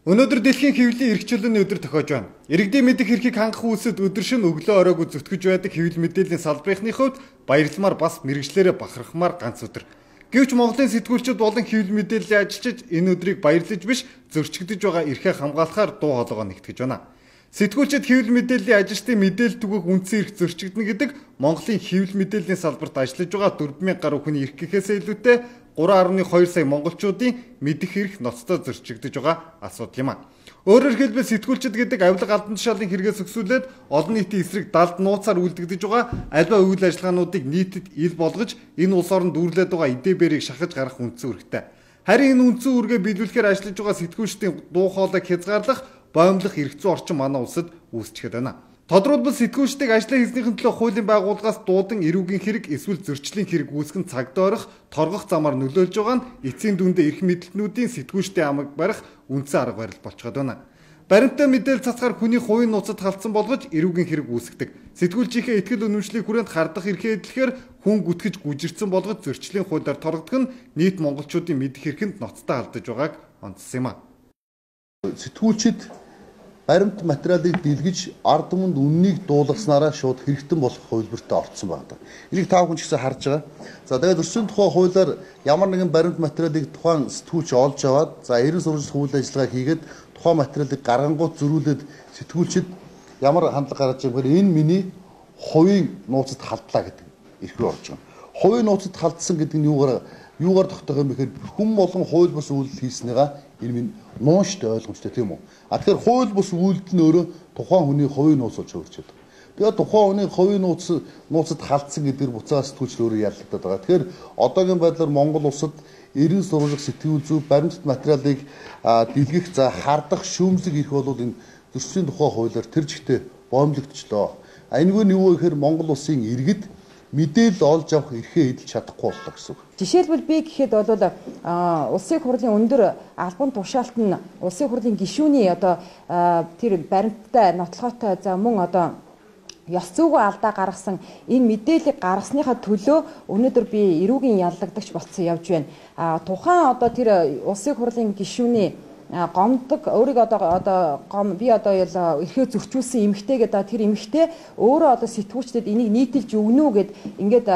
Өнөөдөр дэлхийн хэвлэлийн эрх чөлөөний өдөр тохиож байна. Иргэдийн мэдэх эрхийг хангах үйлсэд өдөр шөнө өглөө оройг зүтгэж байдаг хэвлэл мэдээллийн салбарынхны хувьд баярламаар бас мэргэжлээрээ бахархмаар ганц өдөр. Гэвч Монголын сэтгүүлчид болон хэвлэл мэдээллийн ажилчид энэ өдрийг баярлаж биш зөрчигдөж байгаа эрхээ хамгаалахаар дуу хоолойгоо нэгтгэж байна. Сэтгүүлчид хэвлэл мэдээллийн ажилчдын мэдээлэл түгээх үндсэн эрх зөрчигдөнө гэдэг Монголын хэвлэл мэдээллийн салбарт ажиллаж байгаа 4000 гаруй хүний эрх гэхээсээ илүүтэй 3.2 сая монголчуудын мэдэх эрх ноцтой зөрчигдөж байгаа асуудал юм а. Өөрөөр хэлбэл сэтгүүлчид гэдэг авилга албан тушаалын хэрэгээс өксүүлээд олон нийтийн эсрэг далд нууцаар үлдэгдэж байгаа альва үйл ажиллагаануудыг нийтэд ил болгож энэ улс оронд үүрлээд байгаа эдээ бэрийг шахаж гаргах үндсэн үүрэгтэй. Харин энэ үндсэн үүргээ биелүүлэхээр ажиллаж байгаа сэтгүүлчдийн дуу хоолойг хязгаарлах, боомлох эрх зүйн орчин манай улсад үүсчихэд байна. Тодорхойлбол сэтгүүлчдийг ажлаа хийснийхэн төлөө хуулийн байгууллагаас дуудан эрүүгийн хэрэг эсвэл зөрчлийн хэрэг үүсгэн цаг дойрох, торгох замаар нөлөөлж байгаа нь эцсийн дүндээ эрх мэдэлтнүүдийн сэтгүүлчдийн амаг барих үндсэн арга барил болчиход байна. Баримттай мэдээлэл цацгаар хүний хувийн нууцад халдсан болгож эрүүгийн хэрэг үүсгэдэг. Сэтгүүлчийнхээ итгэл үнэмшлийг хүрээнд хардах эрхээ эдлэхээр хүн гүтгэж гүжирсэн болгож зөрчлийн хуулиар торгодог нь нийт монголчуудын мэдэх эрхэнд ноцтой алдаж байгааг онцлсон юм а. Сэтгүүлчид баримт материалыг дэлгэж ард түмэнд үннийг дуулгаснараа шууд хэрэгтэн болох хувилбартай орцсон байна. Энийг та бүхэн ч гэсэн харж байгаа. За тэгээд зөрчлийн тухай хуулиар ямар нэгэн баримт материалыг тухайн сэтгүүлч олж аваад за 90 сурвалжлах үйл ажиллагаа хийгээд тухайн материалыг гаргангуут зөрүүлээд сэтгүүлчид ямар хандлага гаргаж байгаа юм бэ? Энэ миний хувийн нууцад халдлаа гэдэг эрх рүү орж байгаа. Хувийн нууцад халдсан гэдэг нь юугаар тогтоох юм бэ гэхээр хүн болон хууль бус үйлдэл хийснийгаа энэ минь нуунштай ойлгомжтой тийм үү? А тэгэхээр хууль бус үйлдэл нь өөрөө тухайн хүний хувийн нууц болж хувирч байдаг. Тэгээд тухайн хүний хувийн нууцад халдсан гэдгээр буцаа сэтгүүлч өөрөө яллагдаад байгаа. Тэгэхээр одоогийн байдлаар Монгол улсад 90 сурвалжлах сэтгүүл зүй баримтат материалыг дэлгэх, за хардах, шүүмжлэх эрх бол энэ зөрчлийн тухай хуулиар тэр чигтээ боомлогдчихлоо. А энэгүй нь юу вэ гэхээр Монгол улсын иргэд мэдээлэл олж авах эрхээ эдэлж чадахгүй боллоо гэсэн үг. Жишээлбэл би гэхэд бол улсын хурлын өндөр албан тушаалт нь улсын хурлын гишүүний одоо тэр баримттай нотлохотой за мөн одоо ёс зүйн алдаа гаргасан энэ мэдээллийг гаргасныхаа төлөө өнөөдөр би эрүүгийн яллагдагч болцсон явж байна. Тухайн одоо тэр улсын хурлын гишүүний гомдог өөрийгөө одоо гом би одоо эрхээ зөрчүүлсэн эмэгтэй гэдэг тэр эмэгтэй өөрөө одоо сэтгүүлчдэд энийг нийтэлж өгнө үү гэд ингээд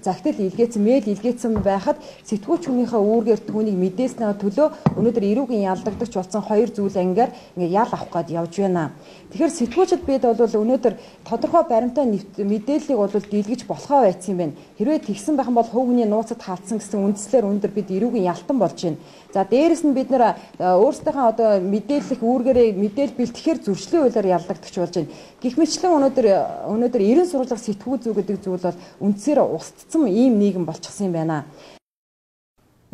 захидал илгээсэн, мэйл илгээсэн байхад сэтгүүлч хүнийхээ үүргээр түүнийг мэдээснээ төлөө өнөөдөр эрүүгийн ялдагдагч болсон хоёр зүйл ангиар ингээд ял авах гээд явж байна. Тэгэхээр сэтгүүлчид бид бол өнөөдөр тодорхой баримтаа мэдээллийг бол дийлгэж болохоо байсан юм байна. Хэрвээ тэгсэн байх юм бол хувь хүний нууцад халдсан гэсэн үндслээр өнөөдөр бид эрүүгийн ялтан болж байна. За дээрэс нь бид нэр өөрсдийнхөө одоо мэдээллэх үүргээрээ мэдээлэл бэлтгэхээр зөрчлийн хуулиар яллагдагч болж байна. Гэх мэтлэн өнөөдөр 90 сурвалжлах сэтгүүл зүй гэдэг зүйл бол үндсээр устцсан ийм нийгэм болчихсон юм байна.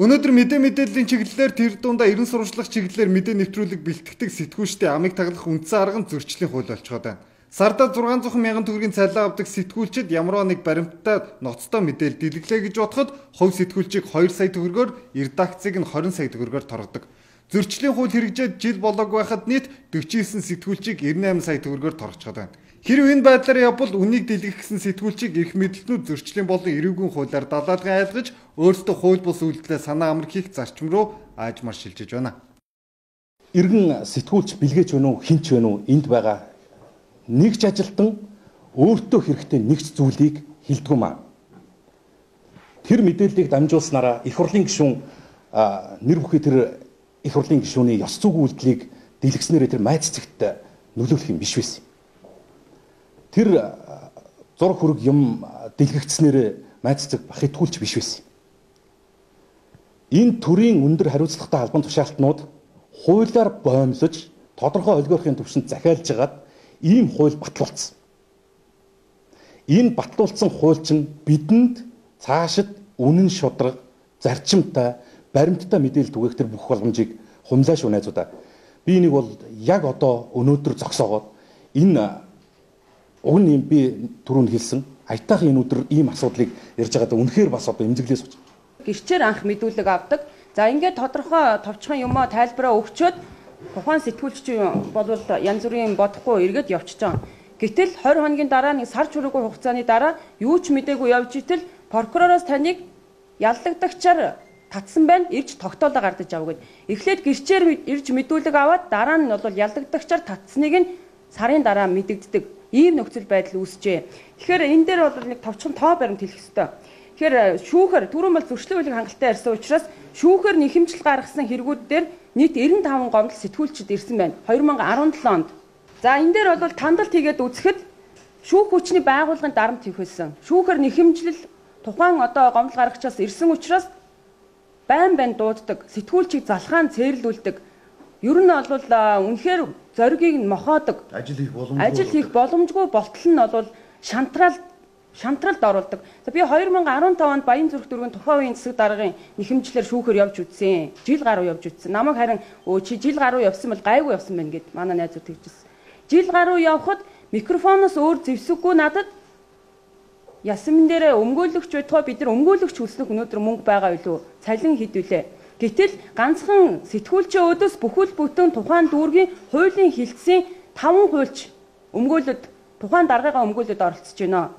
Өнөөдөр мэдээ мэдээллийн чиглэлээр тэр дундаа 90 сурвалжлах чиглэлээр мэдээ нэвтрүүлэг бэлтгэдэг сэтгүүлчдийн амыг таглах үндсэн арга нь зөрчлийн хууль болчиход байна. Сардаа 600 мянган төгрөгийн цалин авдаг сэтгүүлчид ямар нэг баримттай ноцтой мэдээлэл дэлгэлээ гэж бодоход хувь сэтгүүлчийг 2 сая төгрөгөөр, редакцийг нь 20 сая төгрөгөөр торгодог. Зөрчлийн хууль хэрэгжээд жил болоогүй байхад нийт 49 сэтгүүлчийг 98 сая төгрөгөөр торгочиход байна. Хэрв энэ байдлаар явбал үнийг дэлгэх гэсэн сэтгүүлчийг эрх мэдэлтнүүд зөрчлийн болон эрүүгийн хуулиар далаалган айлгаж өөрсдөө хууль бус үйлдэлээ санаа амар хийх зарчим руу аажмаар шилжиж байна. Иргэн сэтгүүлч бэлгээч вэ нү, хинч вэ нү энд байгаа нэгч ажилтан өөртөө хэрэгтэй нэгч зүйлийг хэлдэггүй маа. Тэр мэдээллийг дамжуулснараа их хурлын гишүүн нэр бүхий тэр их хурлын гишүүний ёс зүйн үйлдэлийг дэлгэснээрээ тэр майц цэгт нөлөөлөх юм биш байсан. Тэр зураг хөрөг юм дэлгэгдснээр майц цэг бах итгүүлч биш байсан. Энэ төрийн өндөр хариуцлагатай албан тушаалтнууд хуулиар боомлож тодорхой олигархын түвшинд захиалж хагаад ийм хууль батлуулсан. Энэ батлуулсан хууль чинь бидэнд цаашид үнэн шударга, зарчимтай, баримттай мэдээлэл түгээх тэр бүх боломжийг хумлаа шүү найзуудаа. Би энийг бол яг одоо өнөөдөр зогсоогоод энэ уг нь юм би түрүүнд хэлсэн. Аятайхан энэ өдөр ийм асуудлыг ярьж байгаад үнэхээр бас одоо эмзэглээ сууж. Гэрчээр анх мэдүүлэг авдаг. За ингээд тодорхой товчхон юмаа тайлбараа өгчөөд тухайн сэтгүүлч бол янз бүрийн бодохгүй эргээд явчихж байгаа. Гэтэл 20 хоногийн дараа нэг сар чураагүй хугацааны дараа юу ч мдээгүй явж итэл прокуророос таныг яллагдагчаар Татсан байна. Ирж тогтоолоо гардаж ав гэд. Эхлээд гэрчээр ирж мэдүүлэг аваад дараа нь бол ялагдагчаар татсныг нь сарын дараа мэдэгддэг. Ийм нөхцөл байдал үүсжээ. Тэгэхээр энэ дээр бол нэг товчхон тоо баримт хэлэх ёстой. Тэгэхээр шүүхэр түрүүн бол зөрчлийн хуулийг хангалттай ярьсан учраас шүүхэр нэхэмжил гаргасан хэрэгүүд дээр нийт 95 гомдол сэтгүүлчид ирсэн байна. 2017 онд. За энэ дээр бол тандалт хийгээд үзэхэд шүүх хүчний байгууллагын дарамт хийхэлсэн. Шүүхэр нэхэмжлэл тухайн одоо гомдол гаргагчаас ирсэн учраас байн байн дууддаг, сэтгүүлчийг залхаан цээрлүүлдэг. Ер нь бол үнэхээр зоригийг нь мохоодог. Ажил хийх боломжгүй болтол нь бол шантралд оруулдаг. За би 2015 онд Баян зүрх дүүргийн тухайн үеийн засаг даргын нэхэмжлэр шүүхээр явж үзсэн. Жил гаруй явж үзсэн. Намайг харин чи жил гаруй явсан бол гайгүй явсан байна гэд манай найзууд тэгжсэн. Жил гаруй явхад микрофоноос өөр зэвсэггүй надад ясмэн дээр өмгөөлөгч байтугай бид нар өмгөөлөгч хүснэх өнөөдөр мөнгө байгаа билүү? Цалин хэдвүлээ. Гэтэл ганцхан сэтгүүлчийн өөдөөс бүхэл бүтэн тухайн дүүргийн хуулийн хилцийн 5 хуульч өмгөөлөд тухайн даргыгаа өмгөөлөд оролцож байна.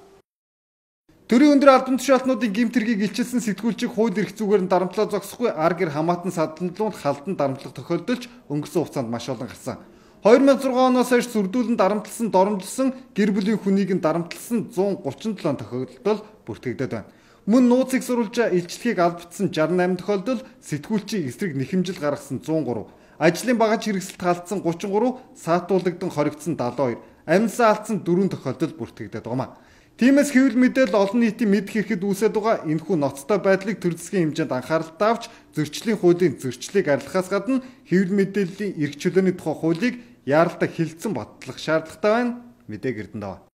Төрийн өндөр албан тушаалтнуудын гэмт хэргийг илчилсэн сэтгүүлчийг хууль эрх зүгээр нь дарамтлаа зогсохгүй ар гэр хамаатан садлан халдан дарамтлах тохиолдолч өнгөрсөн хугацаанд маш олон гарсан. 2006 оноос хойш сүрдүүлэн дарамтлсан, доромжилсан гэр бүлийн хүнийг нь дарамтлсан 137 тохиолдол бүртгэгдээд байна. Мөн нууцыг суруулж илчлэхийг албатсан 68 тохиолдол, сэтгүүлчийн эсрэг нэхэмжил гаргасан 103, ажлын багаж хэрэгсэлт халдсан 33, саатуулагдан хоригдсон 72, амьсаа алдсан 4 тохиолдол бүртгэгдээд байгаа. Тиймээс хэвлэл мэдээлэл олон нийтийн мэдэх эрхэд үүсээд байгаа энэхүү ноцтой байдлыг төр засгийн хэмжээнд анхааралтай авч зөрчлийн хуулийн зөрчлийг арилгахаас гадна хэвлэл мэдээллийн эрх чөлөөний тухай хуулийг яаралтай хилцэн батлах шаардлагатай байна. Мэдээг Эрдэнэ.